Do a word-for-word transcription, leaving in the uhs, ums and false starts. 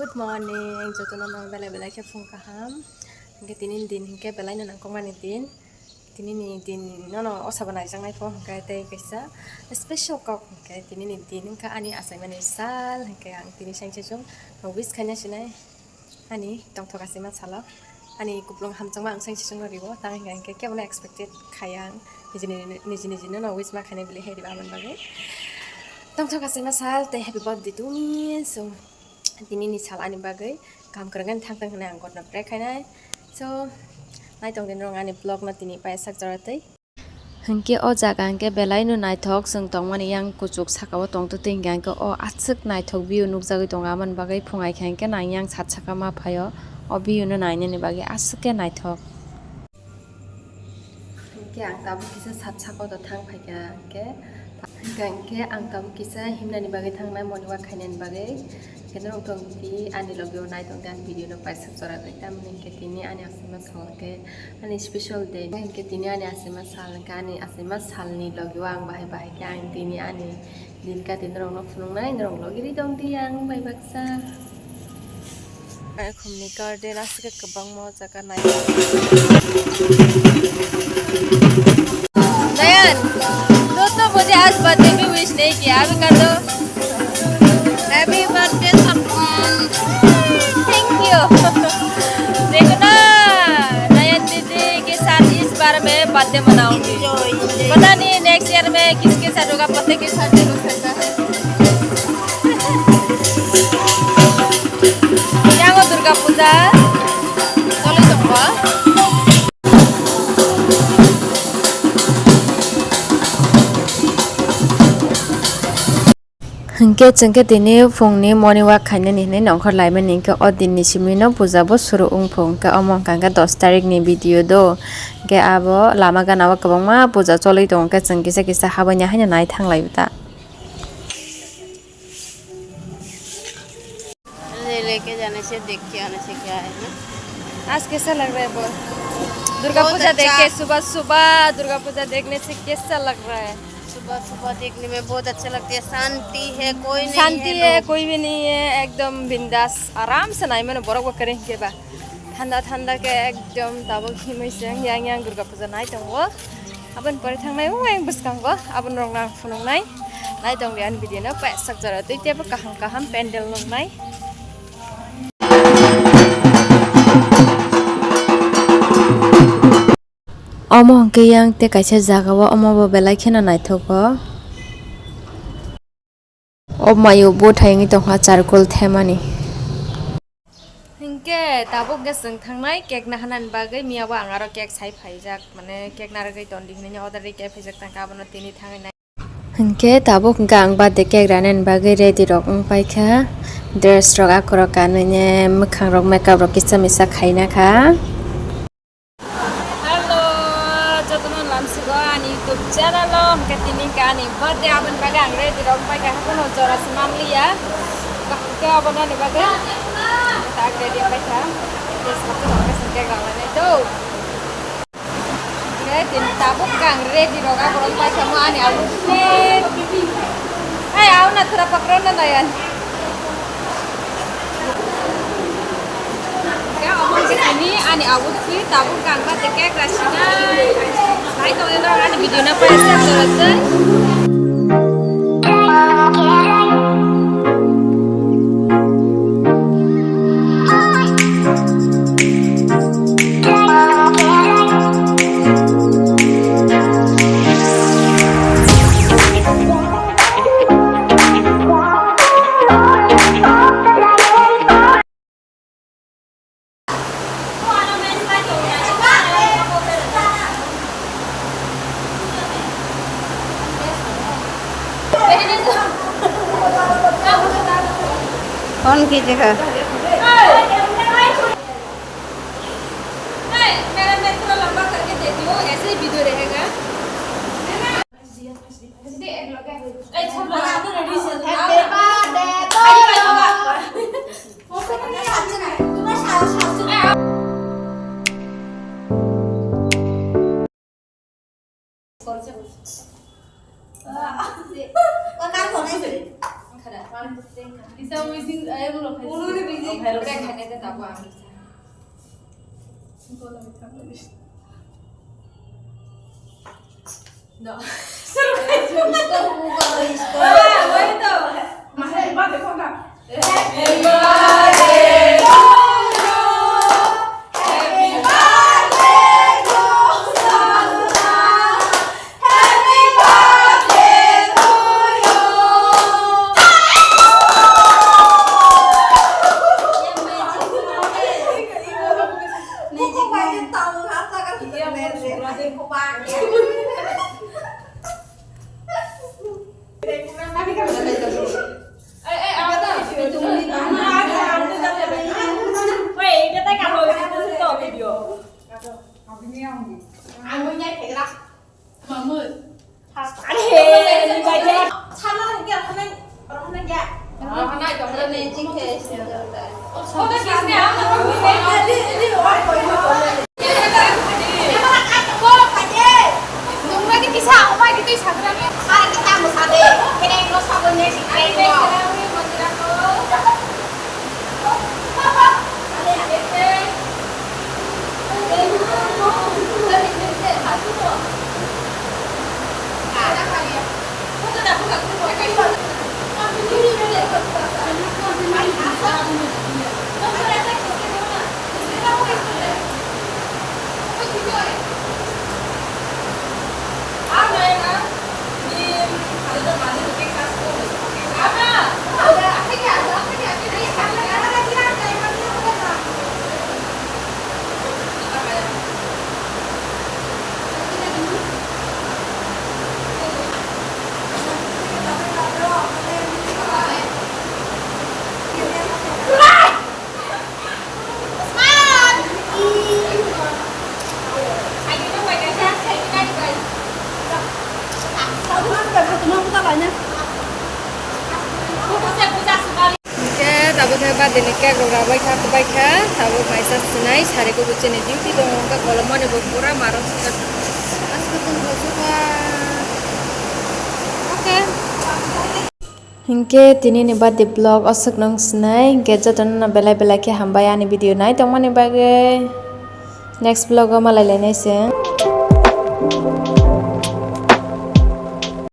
Good morning, jotono no belai belai khe phung kaham. Hingke tini ni din hingke belai no nangkukmani din. Tini ni din no no o sabo naijaknai pho hingke tei kaisa special kok hingke tini ni din hingke ani achaimani sal hingke ang tini sangchajwng wish khaina sinai ani tongthok achaima salo. Ani kuplung hamjakma ang sangsi songno ribo, tang hingka hingke kebono expected khaya ang. Niji niji, niji niji no wish ma khainai bili hai riba aboni bagwi. Tongthok achaima sal tei happy birthday to me. So, tini ni sal ani bagwi kaham kwrwngani thang thang hinwi ang Godno pray khainai. So, naitong din rong ani vlog no tini pai sak jora tei. Hingke o jaga hingke belai no naithok chwng tongmani yang kuchuk saka o tongtwtwi hingke hingke o aswk naithok view nukjagwi tongo aboni bagwi phungai khe hingke nang yang sat saka ma phaio o view no nainani bagwi aswk khe naithok. Hingke ang tabuk kisa sat saka o thang phaikha hingke, hingke ang tabuk kisa himnani bagwi thangnai moni wak khainani bagwi. Khe norok tong di ani logi o nai tong di ani video no paisa chora twi tamni hingke tini ani asima sal khe ani special day hingke tini ani asima sal hingke ani asima salni logi o ang bahai bahai khe ang tini ani din kati norok no phunuk nai norok logi ri tong di ang bai baksa. Ekhumni garden aswk kwbangma o jaga nai. Nayan, दोस्तों, मुझे आज बर्थडे में विश नहीं किया, अभी कर दो। Happy birthday, Sarfraz। Thank you। देखो ना, नयन दीदी के साथ इस बार मैं बर्थडे मनाऊंगी। Enjoy, enjoy। पता नहीं नेक्स्ट ईयर में किसके साथ होगा, पता के साथ हो सकता है। Yang o Durga Puja tolwi tongo. Hingke chwngke tini phungni morning walk khainani hinwi nongkhor laimani hingke o dinni simino puja bo suru wngphu hingke omo hingka hingke dos tarikni video do hingke abo lama gana o kwbangma puja cholwi tongo hingke chwng kisa kisa habani haino nai thanglai ta. ये लेके जाने से देख के आने से क्या है ना। आज कैसा लग रहा है बोल? दुर्गा बहुत पूजा देख अच्छा। के सुबह सुबह दुर्गा पूजा देखने से कैसा लग रहा है? सुबह सुबह देखने में बहुत अच्छा लगता है, शांति है, कोई नहीं शांति है, है, लोग। कोई भी नहीं है, एकदम बिंदास आराम से नाई मैंने बरक बकरे के बा ठंडा ठंडा के एकदम तब घिमे से yang yang दुर्गा पूजा नाई तो वो। Aboni pore thangnai o ayang bwskango, aboni rok nang phunuknai. Naitong di ani video no paisa jora twi tebo kaham kaham pandal nuknai. Omo hwnkhe yang tei kaisa jaga o omo bo belai kheno naithogo. O mayo bo thayungwi tongkha charcoal themani. Hinkhe tabuk khe chwng thangnai cake naharnani bagwi, miyabo ang aro cake sai phaijak, mane cake narwgwi tondi hinwi order ri khe phaijak tangkha, abono tini thangwi nai. Hinkhe tabuk hinkhe ang birthday cake ranani bagwi ready rok wng paikha, dress rok akorok kanwi ne, mwkhang rok makeup rok kisa misa khaina kha. Hello, jotono lamsigo ani YouTube channel o, hwnkhe tini hwnkhe ani birthday, aboni bagwi ang ready rok pai kha, haphano jora se manliya, hwnkhe obono ni bagwi tak ready pai kha, hwnkhe sakhe rok khe cake rang lainai do. Hwnkhe tini tabuk khe ang ready rok aborok pai kha mo ani outfit, ai auna thura pakro na nayan. Khe omo khe tini ani outfit tabuk kangma tei cake rasinai. Nai tongwi norok ani video no paisa chwraitwi. Phone khe jekha. Isa wishing, eh, ulo khai. Ulo ni busy. Oh, hello. Break khai te tabo ang. No. Stop, stop, stop. Ah, wait, no. Happy birthday to you. Happy birthday to you. Happy birthday to you. Magic man. Wait, ito tayo kalo, ito sa video. Ang mo niya kaya. Mamut. Are, ni ba je. Sana lang kaya, sana, parang na kaya. Parang na kaya, parang na kaya. Hoda kisne aap logon ko. Tumra ki kisa, o bhai, ki tu Instagram mein. Sare kita mo sade. Kene no sabon ne si kene no. Hingke tabuk khe birthday ni cake rok rabai kha, kwbai kha, tabuk maisa sinai sari kubu chini duty tongo, hingke kolomani bo pura marok sika. Aswk tong kha. Okay. Hingke tini ni birthday vlog aswk nung sinai, hingke jotono no belai belai khe hambai ani video nai tongmani bagwi. Next vlog o malai lainai se.